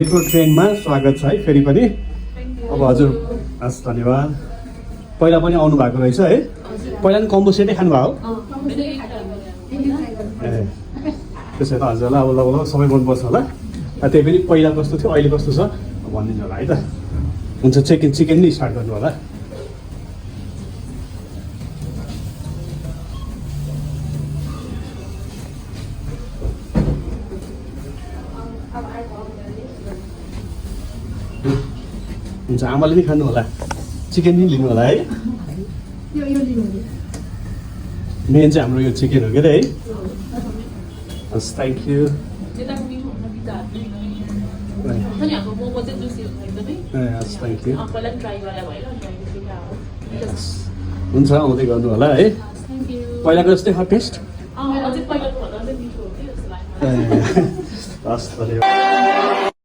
Metro ट्रेनमा स्वागत छ है फेरि पनि। अब हजुर हस् धन्यवाद। पहिला पनि आउनु भएको रहेछ है? पहिला पनि कम्बो सेटै खानुभयो? ए त्यसो त हजुरलाई अब लगभग सबै मनपर्छ होला। त्यही पनि पहिला कस्तो थियो अहिले कस्तो छ भनिदिनु होला है त। हुन्छ चिकन नै स्टार्ट गर्नु होला। हुन्छ आमाले नि खानु होला, चिकन नि लिनु होला है। मेन चाहिँ हाम्रो यो चिकन हो के है। हस् थ्याङ्क यू। हस् थ्याङ्क यू। हुन्छ आउँदै गर्नु होला है। पहिलाको जस्तै हो टेस्ट? हस् धन्यवाद।